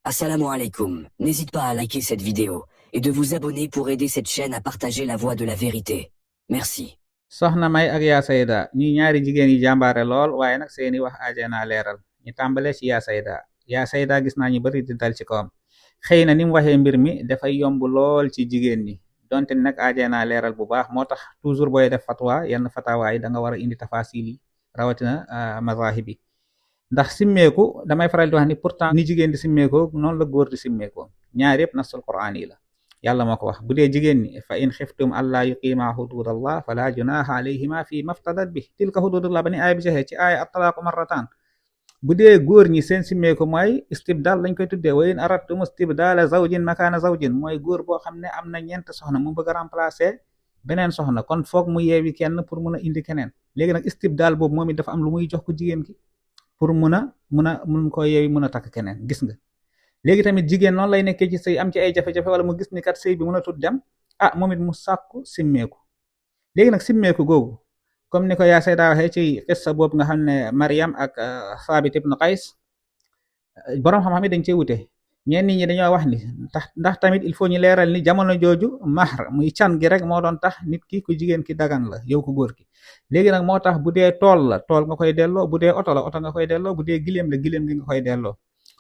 Assalamu alaikum. N'hésite pas à liker cette vidéo et de vous abonner pour aider cette chaîne à partager la voie de la vérité. Merci. Soxna May ak yaa Sayda ñi ñaari jigéen yi jàmbaare lool waaye nag seeni wax ajana leeral ñu tàmbale ci yaa Sayda gis naa ñu bari di dal ci kawam xëy na ni mu waxee mbir mi dafay yomb lool ci jigéen ñi donte ni nag ajana leeral bu baax moo tax toujours booy def fatwa yenn fatawa yi da nga war a indi tafasil yi rawatina mazahib yi ndax simmeeku damay faral di wax ni pourtant ni jigéen di simmeekoo noonu la góor di simmeekoo ñaar yëpp nasul quraan yi la yàlla moo ko wax bu dee jigéen ñi fa in xiftum allaa yuqiima hududallah fala junaha alayhima fi maftadat bi tilka hududullah ba ni aaya bi jeexee ci aaya at-talaaqu marratan bu dee góor ñi seen simmeeku mooy istibdal lañ koy tuddee wa in aradtum istibdala zawjin makaana zawjin mooy góor boo xam ne am na ñeent soxna mu bëgg a remplacer beneen soxna kon foog mu yeewi kenn pour mun a indi keneen léegi nag istibdal boobu moom it dafa am lu muy jox ko jigéen ki pour mun ko yeewi mun a takk keneen gis nga léegi tamit jigéen noonu lay nekkee ci sëy am ci ay jafe-jafe wala mu gis ni kat sëy bi mën a tut dem moom it mu sàkku simmeeku léegi nag simmeeku googu comme ni ko yaa Sayda waxee ci xissa boobu nga xam ne Maryam ak Saabit ibn Qays boroom xam-xam yi dañ cee wute ñenn ñi dañoo wax ni ndax tamit il faut ñu leeral ni jamono jooju mahr muy can gi rek moo doon tax nit ki ku jigéen ki dagan la yow ko góor ki léegi nag moo tax bu dee tool la tool nga koy delloo bu dee oto la oto nga koy delloo bu dee giléem la giléem gi nga koy delloo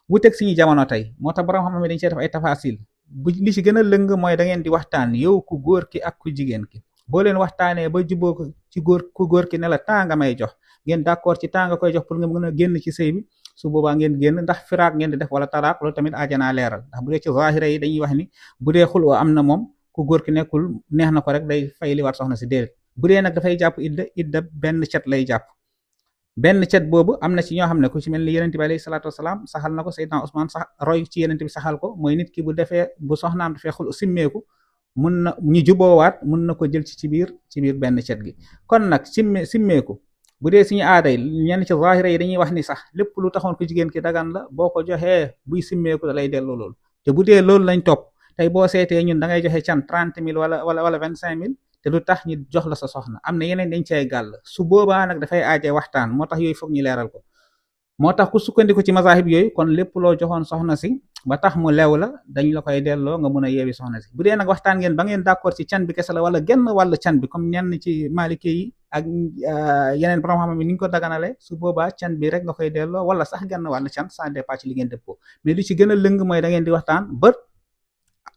wuteeg suñu jamono tey moo tax borom xam-xam dañ cee def ay tafasil bu li ci gën a lëng mooy da ngeen di waxtaan yow ku góor ki ak ku jigéen ki boo leen waxtaanee ba juboo ko ci ku góor ki ne la temps nga may jox ngeen d'accord ci temps nga koy jox pour nga mën a génn ci sëy bi su boobaa ngeen génn ndax firaaq ngeen di def wala talaaq loolu tamit ajanaa leeral ndax bu dee ci zahira yi dañuy wax ni bu dee xuloo am na moom ku góor ki nekkul neex na ko rek day fay li war soxna si déedéet bu dee nag dafay jàpp idda benn cet lay jàpp benn cet boobu am na ci ñoo xam ne ku ci mel ni yenente bi alayhi salaatu wasalaam saxal na ko Seydina Usmaan sax roy ci yenente bi saxal ko mooy nit ki bu soxnaam dafee xul simmeeku mun na ñu juboowaat mun na ko jël ci biir benn cet gi kon nag simmeeku bu dee suñu aada yi ñenn ci zahira yi dañuy wax ni sax lépp lu taxoon ku jigéen ki dagan la boo ko joxee buy simmeeku da lay delloo loolu te bu dee loolu lañ topp tey boo seetee ñun da ngay joxe can 30 000 wala 25 000 te du tax ñu jox la sa soxna am na yeneen dañ cay gàll su boobaa nag dafay aaje waxtaan moo tax yooyu foog ñu leeral ko moo tax ku sukkandiku ci mazahib yooyu kon lépp loo joxoon soxna si ba tax mu lew la dañ la koy delloo nga mun a yeewi soxna si bu dee nag waxtaan ngeen ba ngeen d'accord ci can bi kese la wala genn wàllu can bi comme ñenn ci malike yi ak yeneen borom xam-xam yi ni ñu ko daganale su boobaa can bi rek nga koy delloo wala sax genn wàllu can ça dépend ci li ngeen dëppoo mais lu ci gën a lëng mooy da ngeen di waxtaan ba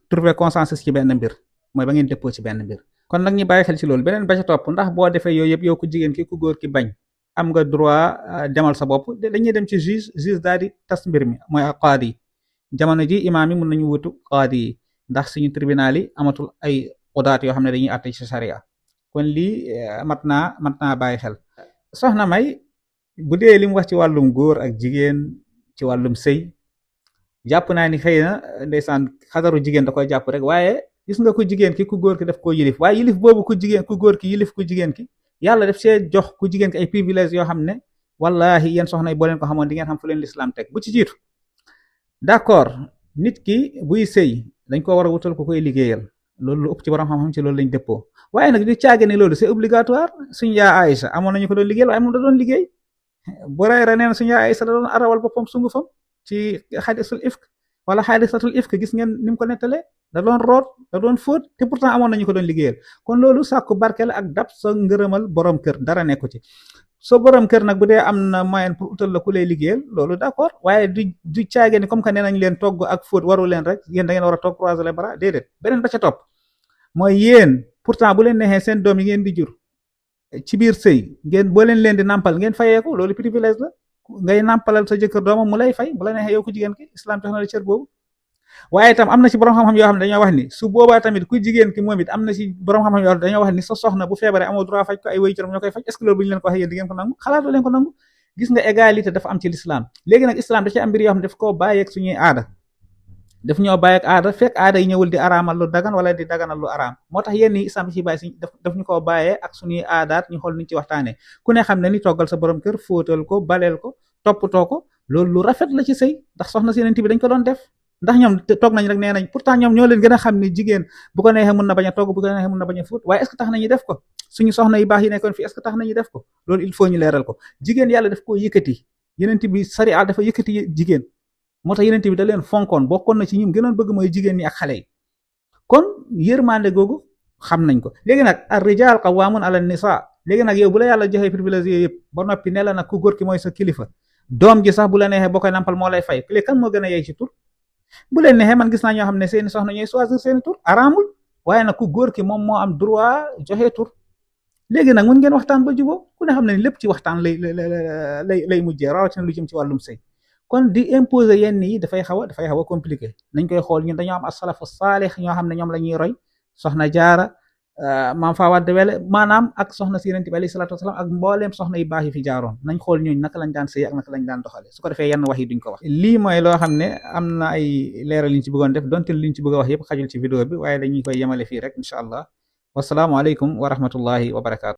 trouver consensus ci benn mbir mooy ba ngeen dëppoo ci benn mbir kon nag ñu bàyyi xel ci loolu beneen ba ca topp ndax boo defee yooyu yëpp yow ku jigéen ki ku góor ki bañ am nga droit demal sa bopp dañuy dem ci juge daal di tas mbir mi mooy qaadi yi jamono ji imaam yi mun nañu wutu qaadi yi ndax suñu tribunal yi amatul ay qudaat yoo xam ne dañuy àtte ci sharia kon lii mat naa bàyyi xel soxna May bu dee li mu wax ci wàllum góor ak jigéen ci wàllum sëy jàpp naa ni xëy na ndeysaan xadaru jigéen da koy jàpp rek waaye gis nga ku jigéen ki ku góor ki daf koo yilif waaye yilif boobu ku góor ki yilif ku jigéen ki yàlla def see jox ku jigéen ki ay privilèges yoo xam ne wallahi yéen soxna yi boo leen ko xamoon di ngeen xam fu leen lislaam teg bu ci jiitu d'accord nit ki buy sëy dañ ko war a wutal ku koy liggéeyal loolu lu ëpp ci borom xam-xam ci loolu lañ dëppoo waaye nag du caage ne loolu c'est obligatoire suñu yaa Aïcha amoon nañu ko doon liggéeyal waaye moom da doon liggéey Burayra neen suñu yaa Aïcha da doon arawal boppam sungufam ci xadisul ifk wala xadisatul ifk gis ngeen ni mu ko nettalee da doon root da doon fóot te pourtant amoon nañu ko doon liggéeyal kon loolu sàkku barke la ak dab sa ngërëmal borom kër dara nekku ci soo borom kër nag bu dee am na moyen pour utal la ku lay liggéeyal loolu d'accord waaye du caage ni comme que nee nañ leen togg ak fóot waru leen rek yéen da ngeen war a toog croiser les bras déedéet beneen ba ca topp mooy yéen pourtant bu leen neexee seen doom yi ngeen di jur ci biir sëy ngeen boo leen di nàmpal ngeen fayee ko loolu privilège la ngay nàmpalal sa jëkkër doomam mu lay fay bu la neexee yow ku jigéen ki islam jox na la cër boobu waaye itam am na ci borom xam-xam yoo xam ne dañoo wax ni su boobaa tamit ku jigéen ki moom it am na ci borom xam-xam yoo xam ne dañoo wax ni sa soxna bu feebaree amoo droit faj ko ay wayjuram ñoo koy faj est-ce que loolu bu ñu leen ko waxee yéen di ngeen ko nangu xalaatu leen ko nangu gis nga égalité dafa am ci l'islam léegi nag islam da ci am mbir yoo xam ne daf koo bàyyeeg suñuy aada daf ñoo bàyyeeg aada fekk aada yi ñëwul di araamal lu dagan wala di daganal lu araam moo tax yenn yi islam ci bàyyi daf ñu koo bàyyee ak suñuy aadaat ñu xool niñ ci waxtaanee ku ne xam ne ni toggal sa borom kër fóotal ko baleel ko toppatoo ko loolu lu rafet la ci sëy ndax soxna si Yonent bi dañ ko doon def ndax ñoom toog nañ rek nee nañ pourtant ñoom ñoo leen gën a xam ni jigéen bu ko neexee mun na bañ a togg bu ko neexee mun na bañ a fóot waaye est-ce que tax nañu def ko suñu soxna yu baax yi nekkoon fii est-ce que tax nañu def ko loolu il faut ñu leeral ko jigéen yàlla daf koo yëkkati Yonent bi sariya dafa yëkkati jigéen moo tax yeneen bi da leen fonkoon bokkoon na ci ñim gënoon bëgg mooy jigéen ñi ak xale yi kon yërmande googu xam nañ ko léegi nag ar rijal qawwamun ala nisa léegi nag yow bu la yàlla joxee privilège yooyu yëpp ba noppi ne la nag ku góor ki mooy sa kilifa doom ji sax bu la neexee boo koy nampal moo lay fay léegi kan moo gën a yey ci tur bu leen neexee man gis naa ñoo xam ne seeni soxna ñooy choisir seeni tur araamul waaye nag ku góor ki moom moo am droit joxe tur léegi nag mun ngeen waxtaan ba jubóo ku ne xam ne lépp ci waxtaan lay mujjee rawatina lu jëm ci wàllum sëy kon di imposer yenn yi dafay xaw a compliqué nañ koy xool ñun dañoo am as-salafu saalix ñoo xam ne ñoom la ñuy roy soxna jaara maam faa wadde wele maanaam ak soxna si yonent bi alayhi salaatu wasalaam ak mbooleem soxna yu baax yi fi jaaroon nañ xool ñooñu naka lañ daan sëy ak naka lañ daan doxale su ko defee yenn wax yi duñ ko wax lii mooy loo xam ne am na ay leeral liñ ci bëggoon def donte liñ ci bëgg a wax yëpp xajul ci vidéo bi waaye dañuy koy yemale fii rek incha allah wasalaamu aleykum wa rahmatullahi wa barakaatu